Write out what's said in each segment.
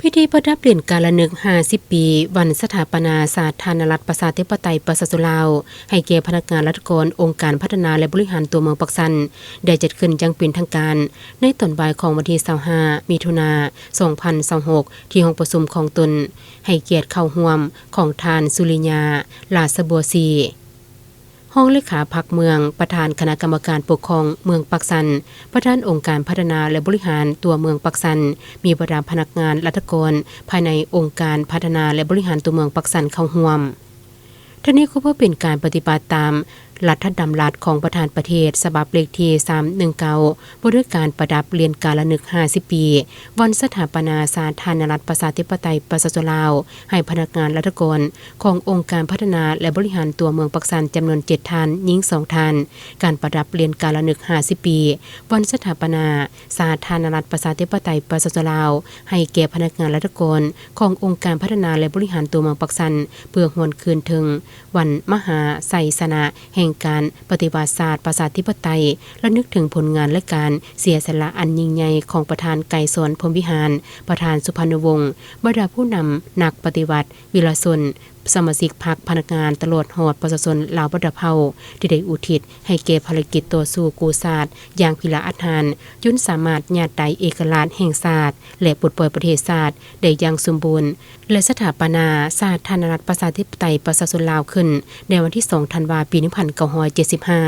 ພິທີປະດັບຫຼຽນກາລະນຶກຫ້າສິບປີ ວັນສະຖາປະນາສາທາລະນະລັດ ປະຊາທິປະໄຕ ປະຊາຊົນລາວ ໃຫ້ແກ່ພະນັກງານລັດຖະກອນ ອົງການພັດທະນາ ແລະ ບໍລິຫານຕົວເມືອງປາກຊັນ ໄດ້ຈັດຂຶ້ນຢ່າງເປັນທາງການ ໃນຕອນບ່າຍຂອງວັນທີຊາວຫ້າ ມິຖຸນາ ສອງພັນຊາວຫົກ ທີ່ຫ້ອງປະຊຸມຂອງຕົນ, ໃຫ້ກຽດເຂົ້າຮ່ວມຂອງທ່ານ ສຸລິຍາ ລາຊະບົວສີ ຮອງເລຂາພັກເມືອງ, ປະທານຄະນະກຳມະການປົກຄອງເມືອງປາກຊັນ, ປະທານອົງການພັດທະນາ ແລະ ບໍລິຫານຕົວເມືອງປາກຊັນ, ມີບັນດາພະນັກງານລັດຖະກອນ ພາຍໃນອົງການພັດທະນາ ແລະ ບໍລິຫານຕົວເມືອງປາກຊັນເຂົ້າຮ່ວມ. ທັງນີ້ກໍເພື່ອເປັນການປະຕິບັດຕາມລັດຖະດຳລັດຂອງປະທານປະເທດ ສະບັບເລກທີສາມໜຶ່ງເກົ້າ ວ່າດ້ວຍການປະດັບຫຼຽນກາລະນຶກຫ້າສິບປີ ວັນສະຖາປະນາສາທາລະນະລັດ ປະຊາທິປະໄຕ ປະຊາຊົນລາວ ໃຫ້ພະນັກງານລັດຖະກອນຂອງອົງການພັດທະນາ ແລະ ບໍລິຫານຕົວເມືອງປາກຊັນ ຈຳນວນເຈັດທ່ານ, ຍິງສອງທ່ານ. ການປະດັບຫຼຽນກາລະນຶກຫ້າສິບປີ ວັນສະຖາປະນາສາທາລະນະລັດ ປະຊາທິປະໄຕ ປະຊາຊົນລາວ ໃຫ້ແກ່ພະນັກງານລັດຖະກອນຂອງອົງການພັດທະນາ ແລະ ບໍລິຫານຕົວເມືອງປາກຊັນ ເພື່ອຫວນຄືນເຖິງວັນມະຫາໄຊຊະນະແຫ່ງການປະຕິວັດຊາດປະຊາທິປະໄຕ ລະນຶກເຖິງຜົນງານ ແລະ ການເສຍສະຫຼະອັນຍິ່ງໃຫຍ່ຂອງປະທານໄກສອນ ພົມວິຫານ, ປະທານສຸພານຸວົງ, ບັນດາຜູ້ນຳນັກປະຕິວັດ, ວິລະຊົນ, ສະມາຊິກພັກ, ພະນັກງານ ຕະຫຼອດຮອດປະຊາຊົນລາວບັນດາເຜົ່າ ທີ່ໄດ້ອຸທິດໃຫ້ແກ່ພາລະກິດຕໍ່ສູ້ກູ້ຊາດຢ່າງພິລະອາດຫານ ຈົນສາມາດຍາດໄດ້ເອກະລາດແຫ່ງຊາດ ແລະ ປົດປ່ອຍປະເທດຊາດໄດ້ຢ່າງສົມບູນ ແລະ ສະຖາປະນາສາທາລະນະລັດ ປະຊາທິປະໄຕ ປະຊາຊົນລາວຂຶ້ນໃນວັນທີສອງ ທັນວາ ປີໜຶ່ງພັນເກົ້າຮ້ອຍເຈັດສິບຫ້າ.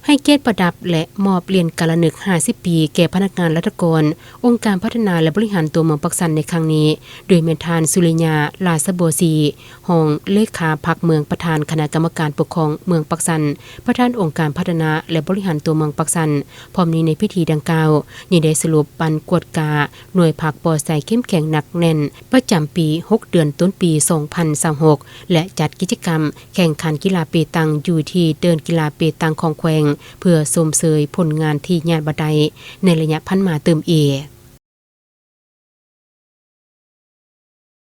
ໃຫ້ກຽດປະດັບ ແລະ ມອບຫຼຽນກາລະນຶກຫ້າສິບປີ ແກ່ພະນັກງານລັດຖະກອນ ອົງການພັດທະນາ ແລະ ບໍລິຫານຕົວເມືອງປາກຊັນໃນຄັ້ງນີ້ ໂດຍແມ່ນທ່ານ ສຸລິຍາ ລາຊະບົວສີ ຮອງເລຂາພັກເມືອງ, ປະທານຄະນະກຳມະການປົກຄອງເມືອງປາກຊັນ, ປະທານອົງການພັດທະນາ ແລະ ບໍລິຫານຕົວເມືອງປາກຊັນ. ພ້ອມນີ້ໃນພິທີດັ່ງກ່າວ ຍັງໄດ້ສະຫຼຸບບັນກວດກາໜ່ວຍພັກປໍໃສເຂັ້ມແຂງໜັກແໜ້ນ ປະຈຳປີ ຫົກເດືອນຕົ້ນປີ ສອງພັນຊາວຫົກ ແລະ ຈັດກິດຈະກຳແຂ່ງຂັນກິລາເປຕັງຢູ່ທີ່ເດີ່ນກິລາເປຕັງຂອງແຂວງ ເພື່ອຊົມເຊີຍຜົນງານທີ່ຍາດບໍ່ໄດ້ໃນໄລຍະຜ່ານມາຕື່ມອີກ.